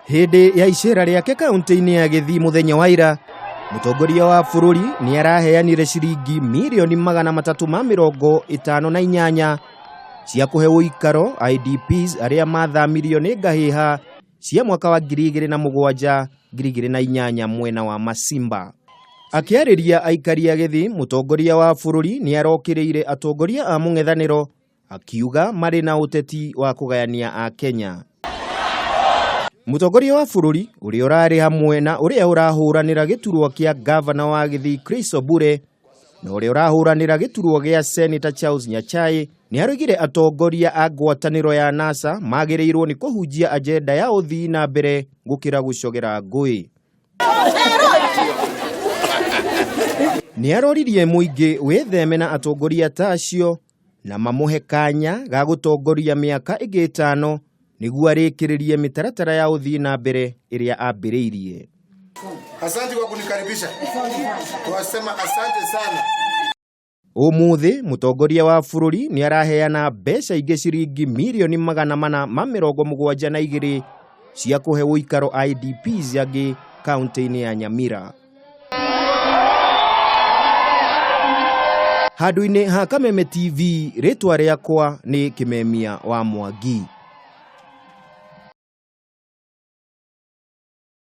Hĩndĩ ya icera rĩake kaunti-inĩ ya Gĩthii mũthenya wa ira, mũtongoria wa bũrũri nĩ araheanire ciringi mirioni 358 cia kũhe ũikaro IDPs arĩa mathamirio nĩ ngahĩha cia mwaka wa 2007 2008 mwena wa Masimba. Akĩarĩria aikari a Gĩthii, mũtongoria wa bũrũri nĩ arokĩrĩire atongoria a mũng'ethanĩro akiuga marĩ na ũteti wa kũgayania a Kenya. Mũtongoria wa bũrũri ũrĩa ũrarĩ hamwe na ũrĩa ũrahũranĩra gĩturwa kĩa gavana wa Gĩthii Chris Obure na ũrĩa ũrahũranĩra gĩturwa gĩa Senator Charles Nyachae nĩ aroigire atongoria a ngwatanĩro ya NASA magĩrĩirwo nĩ kũhunjia ajenda ya ũthii na mbere gũkĩra gũcogera ngũĩ. Nĩ aroririe mũingĩ wĩtheme na atongoria ta acio na mamũhe kanya ga gũtongoria mĩaka ĩngĩ 5 nĩguo arĩkĩrĩrie mĩtaratara ya ũthii na mbere ĩrĩa ambĩrĩirie. Asante kwa kunikaribisha. Twasema asante sana. Ũmũthĩ mũtongoria wa bũrũri nĩ araheana mbeca ingĩ ciringi mirioni 472 cia kũhe ũikaro IDPs angĩ kaunti-inĩ ya Nyamira. Handũ-inĩ ha Kameme TV, rĩtwa rĩakwa nĩ Kĩmemia wa Mwangi.